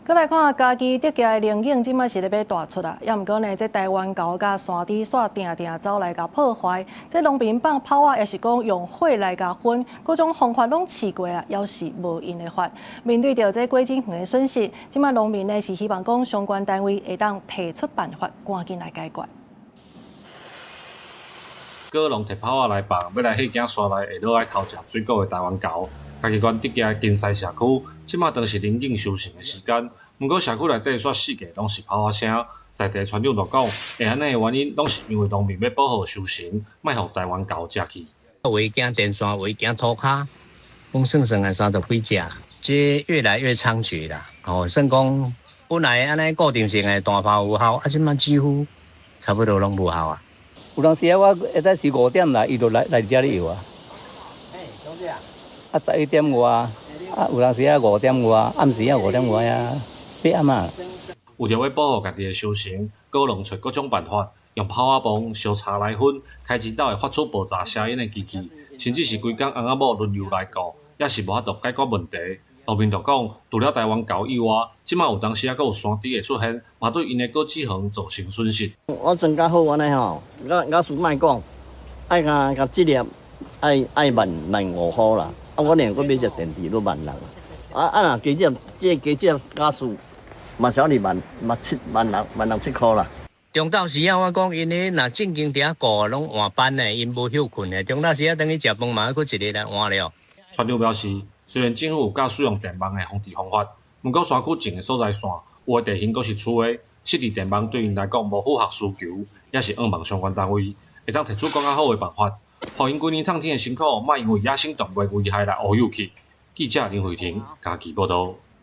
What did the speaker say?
閣來看嘉義竹崎的龍井，這擺是咧欲大出啊！抑毋過呢，這台灣猴佮山豬煞定定走來共破壞。這農民放炮仔，抑是講用火來共熏，各種方法攏試過啊，猶是無閒的法。面對著這果子園的損失，這擺農民呢是希望講相關單位會當提出辦法，趕緊來解決。果農提炮仔來放，欲來嚇驚山內會落來偷食水果的台灣猴。嘉義縣竹崎的金西社區，這擺當是龍井收成的時間，毋過社區內底煞四界攏是炮仔聲。在地村長就講，會按呢的原因，攏是因為農民欲保護收成，莫予台灣猴食去。有的驚電線，有的驚塗跤，講算算來三十幾隻，這越來越猖獗啦。哦，算講本來按呢固定性的大炮有效，啊，這擺幾乎差不多攏無效啊。有當時啊，我會使是5點來，伊就來來遮咧搖啊。啊，11點外，啊，有當時啊5點外，暗時啊5點外啊，八暗啊。為著欲保護家己的收成，果農揣各種辦法，用炮仔棒、燒柴來熏，開錢斗會發出爆炸聲音的機器，甚至是規工翁仔某輪流來顧，也是無法度解決問題。農民就講，除了台灣猴以外，這擺有當時猶閣有山豬會出現，嘛對𪜶的果子園造成損失。我莊稼好按呢吼，我師莫講，愛共共這粒愛愛15,000箍啦。啊，我連閣買隻電池都1.6萬。啊啊，若加這這加這家私，嘛少二萬嘛七萬六萬六七箍啦。中晝時啊，我講𪜶咧若正經佇遐顧，攏換班的，𪜶無歇睏的。中晝時啊，轉去食飯嘛，閣一个來換了。村長表示，雖然政府有教使用電網的防治方法，毋過山區種的所在線有的地形閣是粗的，設置電網對𪜶來講無符合需求，也是向望相關單位會當提出更較好的辦法，予𪜶規年迵天的辛苦，莫因為野生動物危害來烏有去。記者林慧婷嘉義報導。